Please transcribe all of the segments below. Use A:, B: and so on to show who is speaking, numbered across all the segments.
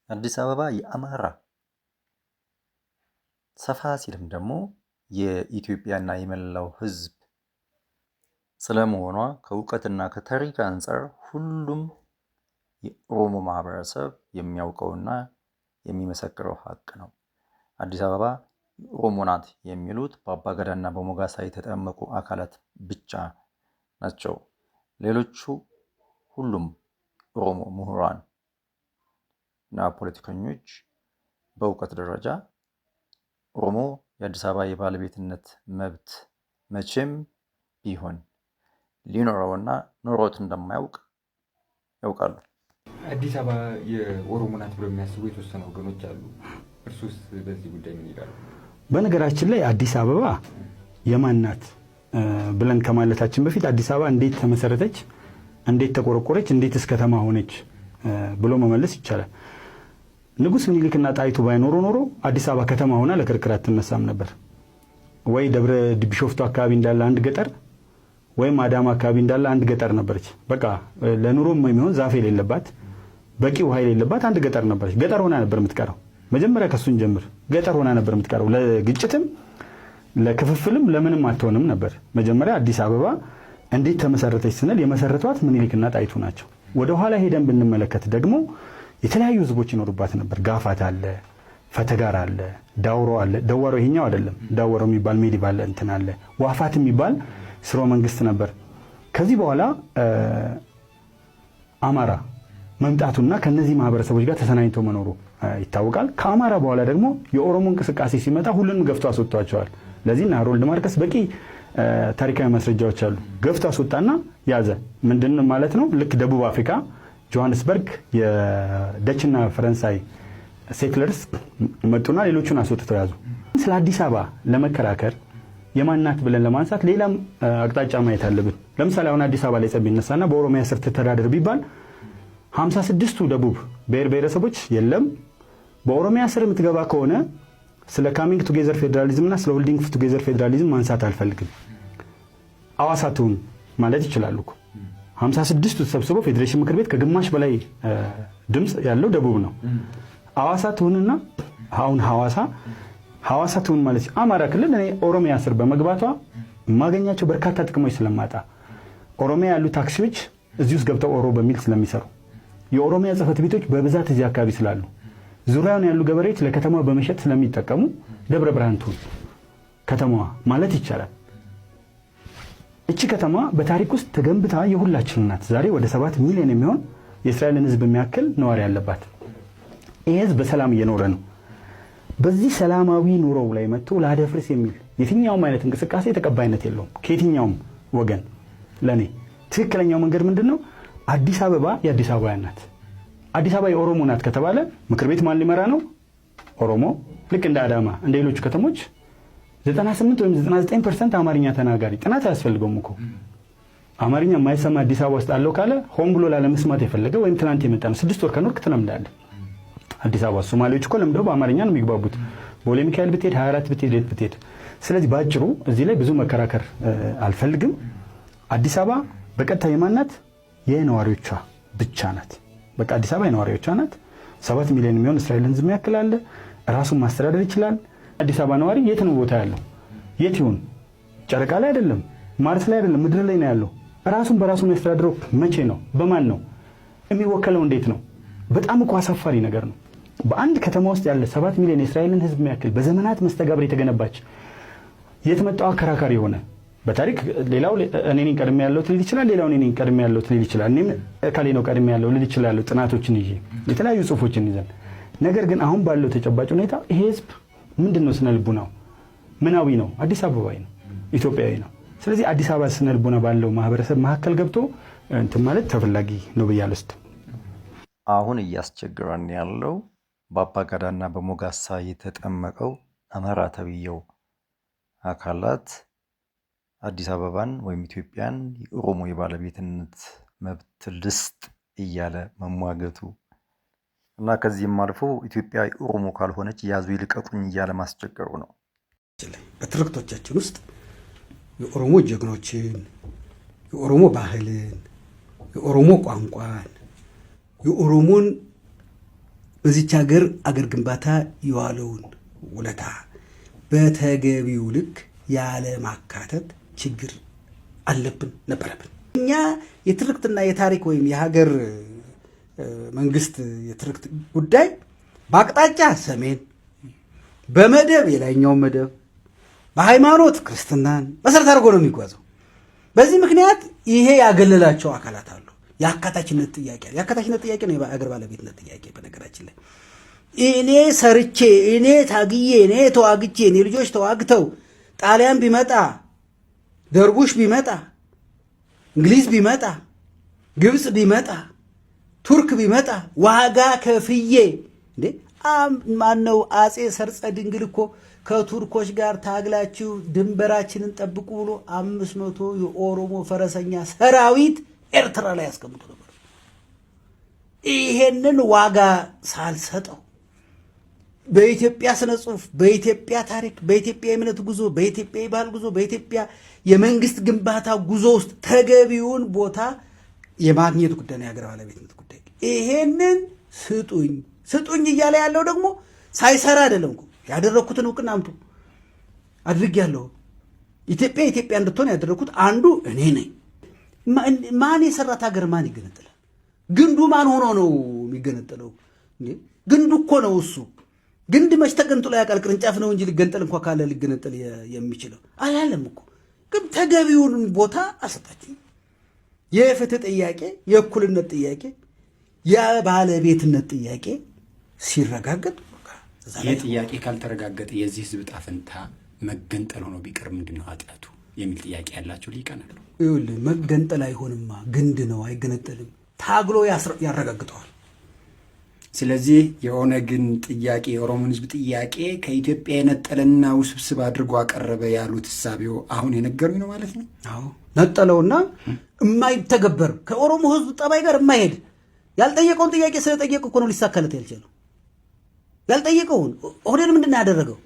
A: አዲስ አበባ የአማራ፣ ሰፋ ሲልም ደግሞ የኢትዮጵያና የመላው ሕዝብ ስለመሆኗ ከእውቀትና ከታሪክ አንፃር ሁሉም የኦሮሞ ማህበረሰብ የሚያውቀውና የሚመሰክረው ሀቅ ነው። አዲስ አበባ የኦሮሞ ናት የሚሉት በአባገዳና በሞጋሳ የተጠመቁ አካላት ብቻ ናቸው። ሌሎቹ ሁሉም ኦሮሞ ምሁራን እና ፖለቲከኞች በእውቀት ደረጃ ኦሮሞ የአዲስ አበባ የባለቤትነት መብት መቼም ቢሆን ሊኖረውና ኖሮት እንደማያውቅ ያውቃሉ።
B: አዲስ አበባ የኦሮሞ ናት ብለው የሚያስቡ የተወሰኑ ወገኖች አሉ። እርሶስ በዚህ ጉዳይ ምን ይላሉ?
C: በነገራችን ላይ አዲስ አበባ የማን ናት ብለን ከማለታችን በፊት አዲስ አበባ እንዴት ተመሰረተች፣ እንዴት ተቆረቆረች፣ እንዴትስ ከተማ ሆነች ብሎ መመለስ ይቻላል። ንጉሥ ምኒልክና ጣይቱ ባይኖሩ ኖሮ አዲስ አበባ ከተማ ሆና ለክርክር አትነሳም ነበር። ወይ ደብረ ቢሾፍቱ አካባቢ እንዳለ አንድ ገጠር ወይም አዳማ አካባቢ እንዳለ አንድ ገጠር ነበረች። በቃ ለኑሮም የሚሆን ዛፍ የሌለባት፣ በቂ ውሃ የሌለባት አንድ ገጠር ነበረች። ገጠር ሆና ነበር የምትቀረው። መጀመሪያ ከሱን ጀምር፣ ገጠር ሆና ነበር የምትቀረው። ለግጭትም ለክፍፍልም ለምንም አትሆንም ነበር። መጀመሪያ አዲስ አበባ እንዴት ተመሰረተች ስንል የመሰረቷት ምኒልክና ጣይቱ ናቸው። ወደኋላ ሄደን ብንመለከት ደግሞ የተለያዩ ህዝቦች ይኖሩባት ነበር። ጋፋት አለ፣ ፈተጋር አለ፣ ዳውሮ አለ። ደዋሮ ይሄኛው አይደለም። ዳውሮ የሚባል medieval እንትን አለ። ዋፋት የሚባል ስርወ መንግስት ነበር። ከዚህ በኋላ አማራ መምጣቱና ከነዚህ ማህበረሰቦች ጋር ተሰናኝቶ መኖሩ ይታወቃል። ከአማራ በኋላ ደግሞ የኦሮሞ እንቅስቃሴ ሲመጣ ሁሉንም ገፍቶ አስወጥቷቸዋል። ለዚህ ሃሮልድ ማርከስ በቂ ታሪካዊ ማስረጃዎች አሉ። ገፍቶ አስወጣና ያዘ። ምንድን ማለት ነው? ልክ ደቡብ አፍሪካ ጆሃንስበርግ የደችና ፈረንሳይ settlers መጡና ሌሎቹን አስወጥተው ያዙ። ስለ አዲስ አበባ ለመከራከር የማናት ብለን ለማንሳት ሌላም አቅጣጫ ማየት አለብን። ለምሳሌ አሁን አዲስ አበባ ላይ ጸብ ቢነሳና በኦሮሚያ ስር ትተዳደር ቢባል 56ቱ ደቡብ ብሔር ብሔረሰቦች የለም፣ በኦሮሚያ ስር የምትገባ ከሆነ ስለ coming together ፌዴራሊዝም እና ስለ holding together ፌዴራሊዝም ማንሳት አልፈልግም፣ አዋሳ ትሁን ማለት ይችላሉ እኮ። 56ቱ ተሰብስበው ፌዴሬሽን ምክር ቤት ከግማሽ በላይ ድምፅ ያለው ደቡብ ነው። አዋሳ ትሁንና አሁን ሐዋሳ ሐዋሳ ትሁን ማለት አማራ ክልል እኔ ኦሮሚያ ስር በመግባቷ የማገኛቸው በርካታ ጥቅሞች ስለማጣ፣ ኦሮሚያ ያሉ ታክሲዎች እዚህ ውስጥ ገብተው ኦሮ በሚል ስለሚሰሩ፣ የኦሮሚያ ጽሕፈት ቤቶች በብዛት እዚህ አካባቢ ስላሉ፣ ዙሪያውን ያሉ ገበሬዎች ለከተማዋ በመሸጥ ስለሚጠቀሙ ደብረ ብርሃን ትሁን ከተማዋ ማለት ይቻላል። እቺ ከተማ በታሪክ ውስጥ ተገንብታ የሁላችን ናት። ዛሬ ወደ 7 ሚሊዮን የሚሆን የእስራኤልን ሕዝብ የሚያክል ነዋሪ ያለባት። ይህ ሕዝብ በሰላም እየኖረ ነው። በዚህ ሰላማዊ ኑሮው ላይ መጥቶ ላደፍርስ የሚል የትኛውም አይነት እንቅስቃሴ ተቀባይነት የለውም ከየትኛውም ወገን። ለእኔ ትክክለኛው መንገድ ምንድን ነው? አዲስ አበባ የአዲስ አበባውያን ናት። አዲስ አበባ የኦሮሞ ናት ከተባለ ምክር ቤት ማን ሊመራ ነው? ኦሮሞ። ልክ እንደ አዳማ፣ እንደ ሌሎቹ ከተሞች 98 ወይም 99% አማርኛ ተናጋሪ፣ ጥናት አያስፈልገውም እኮ። አማርኛ የማይሰማ አዲስ አበባ ውስጥ አለው ካለ ሆን ብሎ ላለመስማት የፈለገ ወይም ትናንት የመጣ ነው። 6 ወር ከኖርክ ትለምዳለህ። አዲስ አበባ ሶማሌዎች እኮ ለምደው በአማርኛ ነው የሚግባቡት። ቦሌ ሚካኤል ብትሄድ፣ 24 ብትሄድ፣ የት ብትሄድ። ስለዚህ በአጭሩ እዚህ ላይ ብዙ መከራከር አልፈልግም። አዲስ አበባ በቀጥታ የማን ናት? የነዋሪዎቿ ብቻ ናት። በቃ አዲስ አበባ የነዋሪዎቿ ናት። 7 ሚሊዮን የሚሆን እስራኤልን ህዝብ ያክል አለ። ራሱን ማስተዳደር ይችላል። አዲስ አበባ ነዋሪ የት ነው ቦታ ያለው? የት ይሁን? ጨረቃ ላይ አይደለም፣ ማርስ ላይ አይደለም፣ ምድር ላይ ነው ያለው። ራሱን በራሱ የሚያስተዳድረው መቼ ነው? በማን ነው የሚወከለው? እንዴት ነው? በጣም እኮ አሳፋሪ ነገር ነው። በአንድ ከተማ ውስጥ ያለ 7 ሚሊዮን የእስራኤልን ህዝብ የሚያክል በዘመናት መስተጋብር የተገነባች የት መጣው አከራካሪ የሆነ በታሪክ ሌላው እኔ ነኝ ቀድሜ ያለሁት ሊል ይችላል። ሌላው እኔ ነኝ ቀድሜ ያለሁት ሊል ይችላል። እኔም እከሌ ነው ቀድሜ ያለው ሊል ይችላል። ጥናቶችን ይዤ የተለያዩ ጽሁፎችን ይዘን፣ ነገር ግን አሁን ባለው ተጨባጭ ሁኔታ ይሄ ህዝብ ምንድን ነው ስነ ልቡናው? ምናዊ ነው? አዲስ አበባዊ ነው፣ ኢትዮጵያዊ ነው። ስለዚህ አዲስ አበባ ስነ ልቡና ባለው ማህበረሰብ መካከል ገብቶ እንትን ማለት ተፈላጊ ነው ብዬ አልወስድም።
A: አሁን እያስቸገረን ያለው በአባገዳና በሞጋሳ የተጠመቀው አማራ ተብዬው አካላት አዲስ አበባን ወይም ኢትዮጵያን የኦሮሞ የባለቤትነት መብት ልስጥ እያለ መሟገቱ እና ከዚህም አልፎ ኢትዮጵያ የኦሮሞ ካልሆነች ያዙ ይልቀቁኝ እያለ ማስቸገሩ ነው።
D: በትርክቶቻችን ውስጥ የኦሮሞ ጀግኖችን፣ የኦሮሞ ባህልን፣ የኦሮሞ ቋንቋን፣ የኦሮሞን በዚች ሀገር አገር ግንባታ የዋለውን ውለታ በተገቢው ልክ ያለ ማካተት ችግር አለብን፣ ነበረብን። እኛ የትርክትና የታሪክ ወይም የሀገር መንግስት የትርክት ጉዳይ በአቅጣጫ ሰሜን፣ በመደብ የላይኛውን መደብ፣ በሃይማኖት ክርስትናን መሰረት አድርጎ ነው የሚጓዘው። በዚህ ምክንያት ይሄ ያገለላቸው አካላት አሉ። የአካታችነት ጥያቄ አለ። የአካታችነት ጥያቄ ነው የአገር ባለቤትነት ጥያቄ። በነገራችን ላይ እኔ ሰርቼ፣ እኔ ታግዬ፣ እኔ ተዋግቼ፣ እኔ ልጆች ተዋግተው ጣሊያን ቢመጣ፣ ደርቡሽ ቢመጣ፣ እንግሊዝ ቢመጣ፣ ግብፅ ቢመጣ፣ ቱርክ ቢመጣ ዋጋ ከፍዬ፣ እንዴ ማነው አፄ ሰርፀ ድንግል እኮ ከቱርኮች ጋር ታግላችሁ ድንበራችንን ጠብቁ ብሎ 500 የኦሮሞ ፈረሰኛ ሰራዊት ኤርትራ ላይ ያስቀምጡ ነበር። ይሄንን ዋጋ ሳልሰጠው በኢትዮጵያ ስነ ጽሁፍ፣ በኢትዮጵያ ታሪክ፣ በኢትዮጵያ የእምነት ጉዞ፣ በኢትዮጵያ የባህል ጉዞ፣ በኢትዮጵያ የመንግስት ግንባታ ጉዞ ውስጥ ተገቢውን ቦታ የማግኘት ጉዳይ ነው የሀገር ባለቤትነት ጉዳይ። ይሄንን ስጡኝ ስጡኝ እያለ ያለው ደግሞ ሳይሰራ አይደለም እኮ። ያደረግኩትን እውቅና አምጡ፣ አድርጌያለሁ። ኢትዮጵያ ኢትዮጵያ እንድትሆን ያደረግኩት አንዱ እኔ ነኝ። ማን የሰራት ሀገር ማን ይገነጥላል? ግንዱ ማን ሆኖ ነው የሚገነጠለው? ግንዱ እኮ ነው እሱ። ግንድ መች ተገንጥሎ ያውቃል? ቅርንጫፍ ነው እንጂ ሊገንጠል እንኳ ካለ ሊገነጠል የሚችለው አላለም እኮ። ግን ተገቢውን ቦታ አልሰጣችሁም። የፍትህ ጥያቄ፣ የእኩልነት ጥያቄ፣ የባለቤትነት ጥያቄ ሲረጋገጥ
E: ይህ ጥያቄ ካልተረጋገጠ የዚህ ህዝብ ዕጣ ፈንታ መገንጠል ሆኖ ቢቀር ምንድን ነው ኃጢአቱ የሚል ጥያቄ ያላቸው ሊቃን አሉ።
D: ይኸውልህ መገንጠል አይሆንማ፣ ግንድ ነው፣ አይገነጠልም። ታግሎ ያረጋግጠዋል።
E: ስለዚህ የኦነግን ጥያቄ፣ የኦሮሞን ህዝብ ጥያቄ ከኢትዮጵያ የነጠለና ውስብስብ አድርጎ አቀረበ ያሉት እሳቤው አሁን የነገሩኝ ነው ማለት ነው።
D: አዎ፣ ነጠለውና የማይተገበር፣ ከኦሮሞ ህዝብ ጠባይ ጋር የማይሄድ፣ ያልጠየቀውን ጥያቄ ስለጠየቀ እኮ ነው ሊሳካለት ያልቻለው። ያልጠየቀውን ኦህዴድ ምንድን ነው ያደረገው?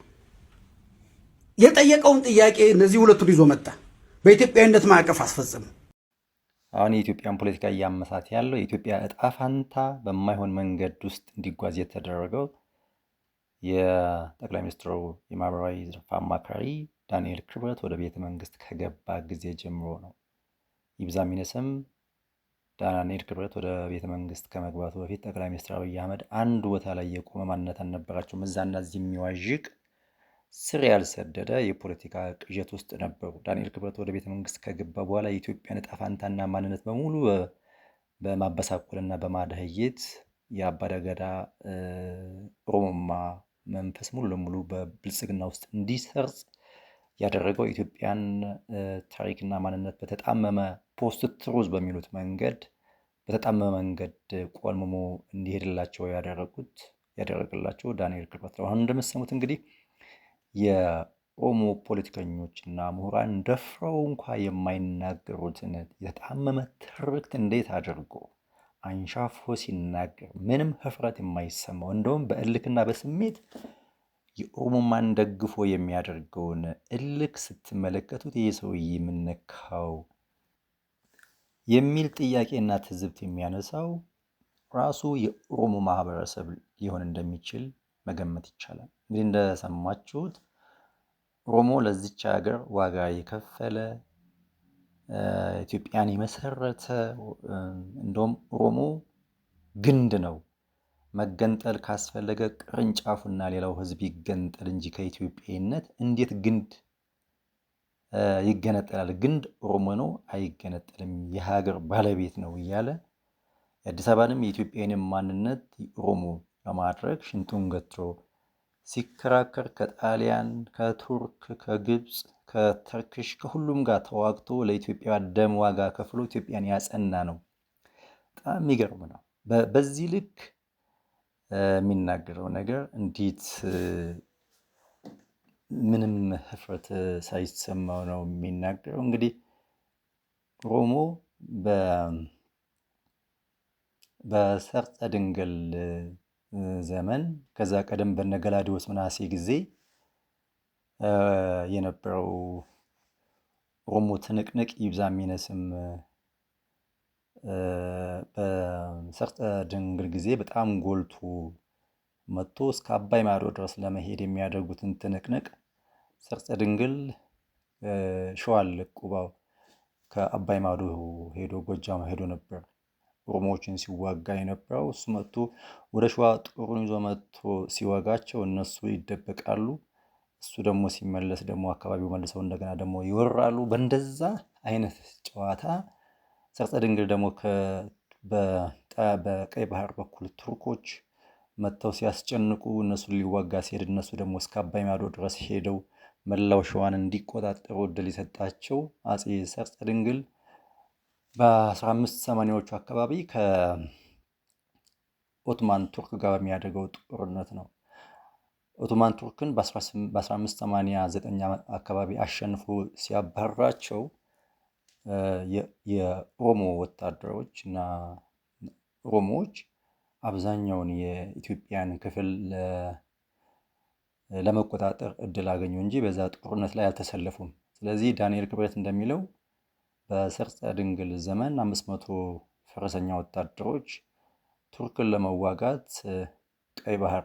D: የጠየቀውን ጥያቄ እነዚህ ሁለቱን ይዞ መጣ። በኢትዮጵያዊነት ማዕቀፍ አስፈጸሙ።
A: አሁን የኢትዮጵያን ፖለቲካ እያመሳት ያለው፣ የኢትዮጵያ እጣ ፋንታ በማይሆን መንገድ ውስጥ እንዲጓዝ የተደረገው የጠቅላይ ሚኒስትሩ የማህበራዊ ዘርፍ አማካሪ ዳንኤል ክብረት ወደ ቤተ መንግስት ከገባ ጊዜ ጀምሮ ነው። ይብዛም ይነስም ዳንኤል ክብረት ወደ ቤተ መንግስት ከመግባቱ በፊት ጠቅላይ ሚኒስትር አብይ አህመድ አንድ ቦታ ላይ የቆመ ማንነት አልነበራቸውም። እዛና እዚህ የሚዋዥቅ፣ ስር ያልሰደደ የፖለቲካ ቅዠት ውስጥ ነበሩ። ዳንኤል ክብረት ወደ ቤተ መንግስት ከገባ በኋላ የኢትዮጵያን ዕጣ ፈንታና ማንነት በሙሉ በማበሳቆልና በማደህየት የአባገዳ ኦሮሞማ መንፈስ ሙሉ ለሙሉ በብልጽግና ውስጥ እንዲሰርጽ ያደረገው፣ የኢትዮጵያን ታሪክና ማንነት በተጣመመ post truth በሚሉት መንገድ በተጣመመ መንገድ ቆልምሞ እንዲሄድላቸው ያደረገላቸው ዳንኤል ክብረት ነው። አሁን እንደምትሰሙት እንግዲህ የኦሮሞ ፖለቲከኞችና ምሁራን ደፍረው እንኳ የማይናገሩትን የተጣመመ ትርክት እንዴት አድርጎ አንሻፎ ሲናገር ምንም ህፍረት የማይሰማው፣ እንደውም በእልክና በስሜት የኦሮሞማን ደግፎ የሚያደርገውን እልክ ስትመለከቱት ይህ ሰውዬ የምነካው የሚል ጥያቄና ትዝብት የሚያነሳው ራሱ የኦሮሞ ማህበረሰብ ሊሆን እንደሚችል መገመት ይቻላል። እንግዲህ እንደሰማችሁት ኦሮሞ ለዚች ሀገር ዋጋ የከፈለ፣ ኢትዮጵያን የመሰረተ፣ እንደውም ኦሮሞ ግንድ ነው። መገንጠል ካስፈለገ ቅርንጫፉና ሌላው ህዝብ ይገንጠል እንጂ ከኢትዮጵያዊነት እንዴት ግንድ ይገነጠላል? ግንድ ኦሮሞ ነው፣ አይገነጠልም፣ የሀገር ባለቤት ነው እያለ የአዲስ አበባንም የኢትዮጵያንም ማንነት ኦሮሞ ለማድረግ ሽንጡን ገትሮ ሲከራከር፣ ከጣሊያን፣ ከቱርክ፣ ከግብፅ፣ ከተርክሽ ከሁሉም ጋር ተዋግቶ ለኢትዮጵያ ደም ዋጋ ከፍሎ ኢትዮጵያን ያጸና ነው። በጣም የሚገርም ነው። በዚህ ልክ የሚናገረው ነገር እንዴት ምንም ህፍረት ሳይሰማው ነው የሚናገረው? እንግዲህ ኦሮሞ በሰርፀ ድንግል ዘመን፣ ከዛ ቀደም በነገላዲዎስ ምናሴ ጊዜ የነበረው ኦሮሞ ትንቅንቅ ይብዛም ይነስም በሰርፀ ድንግል ጊዜ በጣም ጎልቶ መጥቶ እስከ አባይ ማዶ ድረስ ለመሄድ የሚያደርጉትን ትንቅንቅ ሰርፀ ድንግል ሸዋን ለቆ ከአባይ ማዶ ሄዶ ጎጃም ሄዶ ነበር ኦሮሞዎችን ሲዋጋ የነበረው። እሱ መጥቶ ወደ ሸዋ ጦሩን ይዞ መጥቶ ሲወጋቸው እነሱ ይደበቃሉ። እሱ ደግሞ ሲመለስ ደግሞ አካባቢው መልሰው እንደገና ደግሞ ይወራሉ። በእንደዛ አይነት ጨዋታ ሰርፀ ድንግል ደግሞ በቀይ ባህር በኩል ቱርኮች መጥተው ሲያስጨንቁ እነሱን ሊዋጋ ሲሄድ እነሱ ደግሞ እስከ አባይ ማዶ ድረስ ሄደው መላው ሸዋን እንዲቆጣጠሩ እድል የሰጣቸው አፄ ሰርፀ ድንግል በ1580ዎቹ አካባቢ ከኦቶማን ቱርክ ጋር በሚያደርገው ጦርነት ነው። ኦቶማን ቱርክን በ1589 አካባቢ አሸንፎ ሲያባርራቸው የኦሮሞ ወታደሮች እና ኦሮሞዎች አብዛኛውን የኢትዮጵያን ክፍል ለመቆጣጠር እድል አገኙ እንጂ በዛ ጦርነት ላይ አልተሰለፉም። ስለዚህ ዳንኤል ክብረት እንደሚለው በሰርፀ ድንግል ዘመን 500 ፈረሰኛ ወታደሮች ቱርክን ለመዋጋት ቀይ ባህር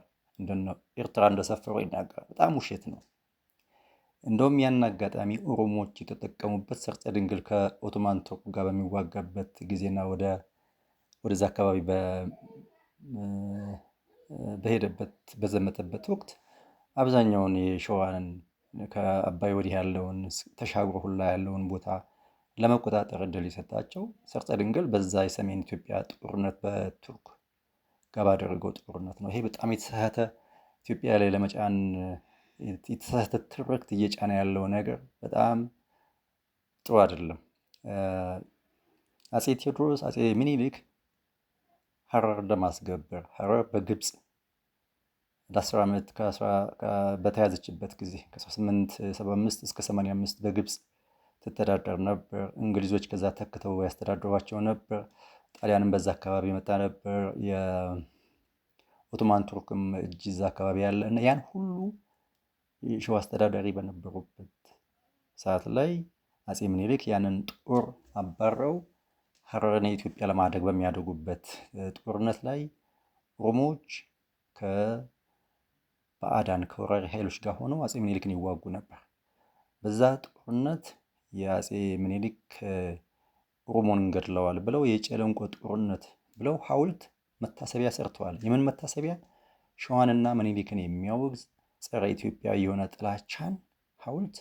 A: ኤርትራ እንደሰፈሩ ይናገራል። በጣም ውሸት ነው። እንደውም ያን አጋጣሚ ኦሮሞዎች የተጠቀሙበት ሰርፀ ድንግል ከኦቶማን ቱርክ ጋር በሚዋጋበት ጊዜና ወደዛ አካባቢ በሄደበት በዘመተበት ወቅት አብዛኛውን የሸዋን ከአባይ ወዲህ ያለውን ተሻግሮ ሁላ ያለውን ቦታ ለመቆጣጠር እድል የሰጣቸው ሰርፀ ድንግል በዛ የሰሜን ኢትዮጵያ ጦርነት በቱርክ ጋር ባደረገው ጦርነት ነው። ይሄ በጣም የተሳሳተ ኢትዮጵያ ላይ ለመጫን የተሳሳተ ትርክት እየጫነ ያለው ነገር በጣም ጥሩ አይደለም። አፄ ቴዎድሮስ አፄ ሚኒሊክ ሀረር ለማስገበር ሀረር በግብፅ ለ10 ዓመት በተያዘችበት ጊዜ ከ1875 እስከ 85 በግብፅ ትተዳደር ነበር። እንግሊዞች ከዛ ተክተው ያስተዳድሯቸው ነበር። ጣሊያንም በዛ አካባቢ መጣ ነበር። የኦቶማን ቱርክም እጅ እዛ አካባቢ ያለ እና ያን ሁሉ የሸዋ አስተዳዳሪ በነበሩበት ሰዓት ላይ አፄ ምኒልክ ያንን ጦር አባረው ሀረርን የኢትዮጵያ ለማድረግ በሚያደርጉበት ጦርነት ላይ ኦሮሞዎች ከባዕዳን ከወራሪ ኃይሎች ጋር ሆነው አፄ ምኒልክን ይዋጉ ነበር። በዛ ጦርነት የአፄ ምኒልክ ኦሮሞን ገድለዋል ብለው የጨለንቆ ጦርነት ብለው ሐውልት መታሰቢያ ሰርተዋል። የምን መታሰቢያ? ሸዋንና ምኒልክን የሚያወግዝ ጸረ ኢትዮጵያ የሆነ ጥላቻን ሐውልት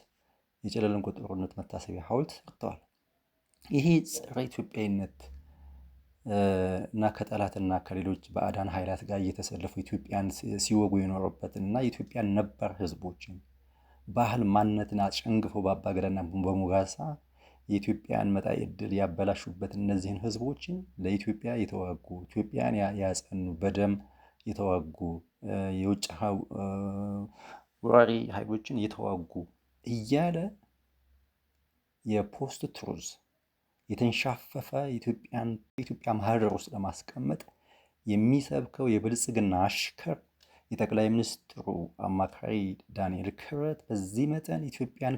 A: የጨለንቆ ጦርነት መታሰቢያ ሐውልት ሰርተዋል። ይሄ ጸረ ኢትዮጵያዊነት እና ከጠላትና ከሌሎች ባዕዳን ኃይላት ጋር እየተሰለፉ ኢትዮጵያን ሲወጉ የኖሩበትን እና የኢትዮጵያን ነባር ሕዝቦችን ባህል ማንነትን አጨንግፈው በአባገዳና በሞጋሳ የኢትዮጵያን መጣ ዕድል ያበላሹበት እነዚህን ሕዝቦችን ለኢትዮጵያ የተዋጉ ኢትዮጵያን ያጸኑ በደም የተዋጉ የውጭ ወራሪ ኃይሎችን የተዋጉ እያለ የ post truth የተንሻፈፈ ኢትዮጵያን በኢትዮጵያ ማህደር ውስጥ ለማስቀመጥ የሚሰብከው የብልጽግና አሽከር የጠቅላይ ሚኒስትሩ አማካሪ ዳንኤል ክብረት በዚህ መጠን ኢትዮጵያን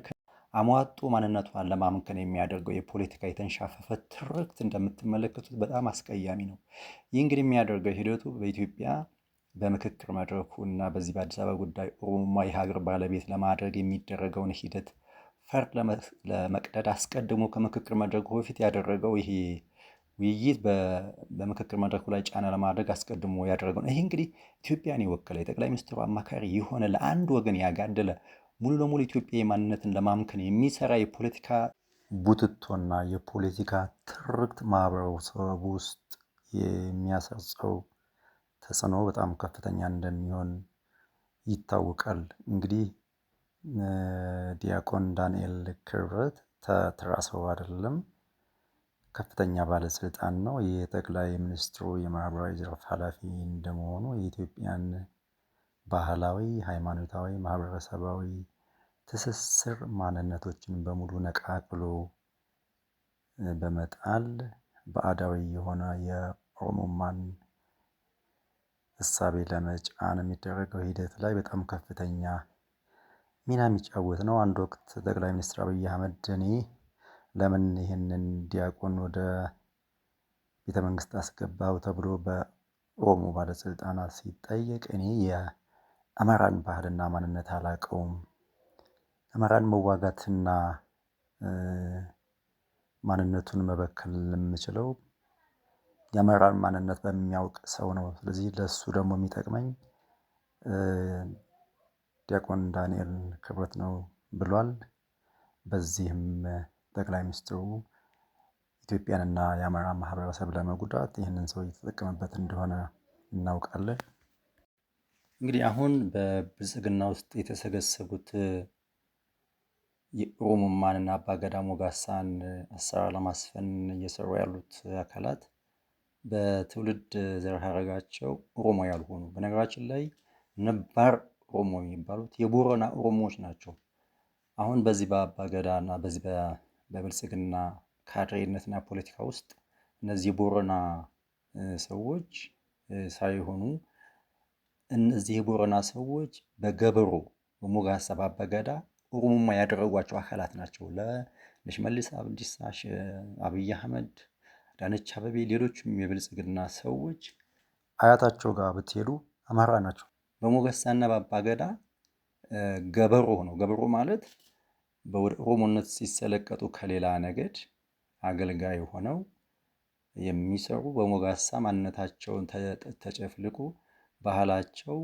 A: አሟጦ ማንነቷን ለማምከን የሚያደርገው የፖለቲካ የተንሻፈፈ ትርክት እንደምትመለከቱት በጣም አስቀያሚ ነው። ይህ እንግዲህ የሚያደርገው ሂደቱ በኢትዮጵያ በምክክር መድረኩ እና በዚህ በአዲስ አበባ ጉዳይ ኦሮሞማ የሀገር ባለቤት ለማድረግ የሚደረገውን ሂደት ፈር ለመቅደድ አስቀድሞ ከምክክር መድረኩ በፊት ያደረገው ይሄ ውይይት በምክክር መድረኩ ላይ ጫና ለማድረግ አስቀድሞ ያደረገው ነው። ይሄ እንግዲህ ኢትዮጵያን የወከለ የጠቅላይ ሚኒስትሩ አማካሪ የሆነ ለአንድ ወገን ያጋደለ ሙሉ ለሙሉ ኢትዮጵያ የማንነትን ለማምከን የሚሰራ የፖለቲካ ቡትቶና የፖለቲካ ትርክት ማህበረሰቡ ውስጥ የሚያሰርጸው ተጽዕኖ በጣም ከፍተኛ እንደሚሆን ይታወቃል። እንግዲህ ዲያቆን ዳንኤል ክብረት ተራ ሰው አይደለም፣ ከፍተኛ ባለስልጣን ነው። የጠቅላይ ሚኒስትሩ የማህበራዊ ዘርፍ ኃላፊ እንደመሆኑ የኢትዮጵያን ባህላዊ፣ ሃይማኖታዊ፣ ማህበረሰባዊ ትስስር ማንነቶችን በሙሉ ነቃቅሎ በመጣል ባዕዳዊ የሆነ የኦሮሞማን እሳቤ ለመጫን የሚደረገው ሂደት ላይ በጣም ከፍተኛ ሚና የሚጫወት ነው። አንድ ወቅት ጠቅላይ ሚኒስትር አብይ አህመድ እኔ ለምን ይህንን ዲያቆን ወደ ቤተ መንግስት አስገባው ተብሎ ኦሮሞ ባለስልጣናት ሲጠየቅ እኔ የአማራን ባህልና ማንነት አላውቀውም፣ አማራን መዋጋትና ማንነቱን መበከል የምችለው የአማራን ማንነት በሚያውቅ ሰው ነው። ስለዚህ ለሱ ደግሞ የሚጠቅመኝ ዲያቆን ዳንኤል ክብረት ነው ብሏል። በዚህም ጠቅላይ ሚኒስትሩ ኢትዮጵያንና የአማራ ማህበረሰብ ለመጉዳት ይህንን ሰው እየተጠቀመበት እንደሆነ እናውቃለን። እንግዲህ አሁን በብልጽግና ውስጥ የተሰገሰጉት የኦሮሞማንና አባገዳ ሞጋሳን አሰራር ለማስፈን እየሰሩ ያሉት አካላት በትውልድ ዘር ሐረጋቸው ኦሮሞ ያልሆኑ፣ በነገራችን ላይ ነባር ኦሮሞ የሚባሉት የቦረና ኦሮሞዎች ናቸው። አሁን በዚህ በአባገዳ እና በዚህ በብልጽግና ካድሬነትና ፖለቲካ ውስጥ እነዚህ የቦረና ሰዎች ሳይሆኑ እነዚህ የቦረና ሰዎች በገበሮ በሞጋሳ በአባገዳ ኦሮሞማ ያደረጓቸው አካላት ናቸው። ለሽመልስ አብዲሳ፣ አብይ አህመድ፣ አዳነች አቤቤ፣ ሌሎችም የብልጽግና ሰዎች አያታቸው ጋር ብትሄዱ አማራ ናቸው። በሞገሳና በአባገዳ ገበሮ ነው። ገበሮ ማለት ወደ ኦሮሞነት ሲሰለቀጡ ከሌላ ነገድ አገልጋይ ሆነው የሚሰሩ፣ በሞጋሳ ማንነታቸውን ተጨፍልቆ ባህላቸው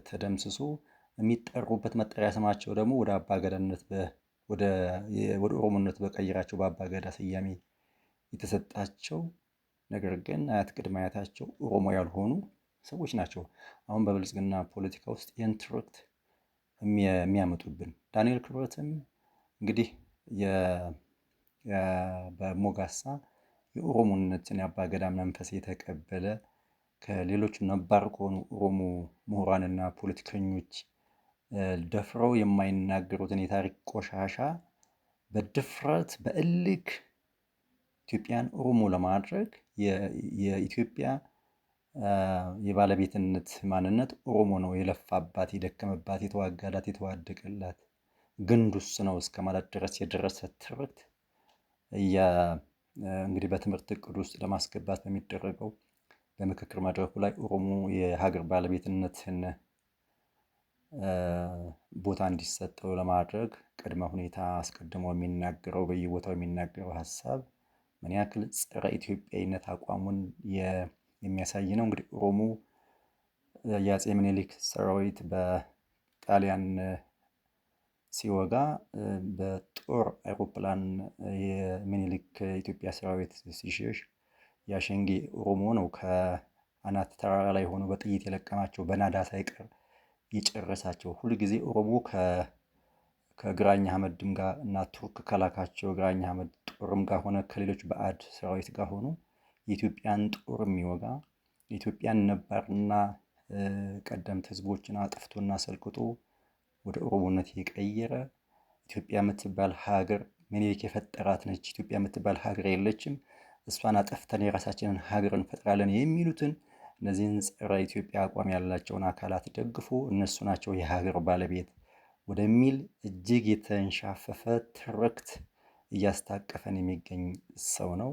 A: ተደምስሶ የሚጠሩበት መጠሪያ ስማቸው ደግሞ ወደ አባገዳነት ወደ ኦሮሞነት በቀይራቸው በአባገዳ ስያሜ የተሰጣቸው፣ ነገር ግን አያት ቅድመ አያታቸው ኦሮሞ ያልሆኑ ሰዎች ናቸው። አሁን በብልጽግና ፖለቲካ ውስጥ ይህን ትርክት የሚያመጡብን ዳንኤል ክብረትም እንግዲህ በሞጋሳ የኦሮሞነትን የአባገዳ መንፈስ የተቀበለ፣ ከሌሎች ነባር ከሆኑ ኦሮሞ ምሁራንና ፖለቲከኞች ደፍረው የማይናገሩትን የታሪክ ቆሻሻ በድፍረት በእልክ ኢትዮጵያን ኦሮሞ ለማድረግ፣ የኢትዮጵያ የባለቤትነት ማንነት ኦሮሞ ነው፣ የለፋባት፣ የደከመባት፣ የተዋጋላት፣ የተዋደቀላት ግንዱስ ነው እስከ ማለት ድረስ የደረሰ ትርክት እንግዲህ በትምህርት እቅድ ውስጥ ለማስገባት በሚደረገው በምክክር መድረኩ ላይ ኦሮሞ የሀገር ባለቤትነትን ቦታ እንዲሰጠው ለማድረግ ቅድመ ሁኔታ አስቀድሞ የሚናገረው፣ በየቦታው የሚናገረው ሀሳብ ምን ያክል ጸረ ኢትዮጵያዊነት አቋሙን የሚያሳይ ነው። እንግዲህ ኦሮሞ የአፄ ምኒልክ ሰራዊት በጣሊያን ሲወጋ በጦር አይሮፕላን የሚኒሊክ ኢትዮጵያ ሰራዊት ሲሸሽ የአሸንጌ ኦሮሞ ነው ከአናት ተራራ ላይ ሆኖ በጥይት የለቀማቸው፣ በናዳ ሳይቀር የጨረሳቸው። ሁል ጊዜ ኦሮሞ ከግራኝ አህመድም ጋር እና ቱርክ ከላካቸው ግራኝ አህመድ ጦርም ጋር ሆነ ከሌሎች ባዕድ ሰራዊት ጋር ሆኖ የኢትዮጵያን ጦር የሚወጋ፣ የኢትዮጵያን ነባርና ቀደምት ህዝቦችን አጥፍቶና ሰልቅጦ ወደ ኦሮሞነት የቀየረ፣ ኢትዮጵያ የምትባል ሀገር ምኒልክ የፈጠራት ነች፣ ኢትዮጵያ የምትባል ሀገር የለችም፣ እሷን አጠፍተን የራሳችንን ሀገር እንፈጥራለን የሚሉትን እነዚህን ጸረ ኢትዮጵያ አቋም ያላቸውን አካላት ደግፎ እነሱ ናቸው የሀገር ባለቤት ወደሚል እጅግ የተንሻፈፈ ትርክት እያስታቀፈን የሚገኝ ሰው ነው።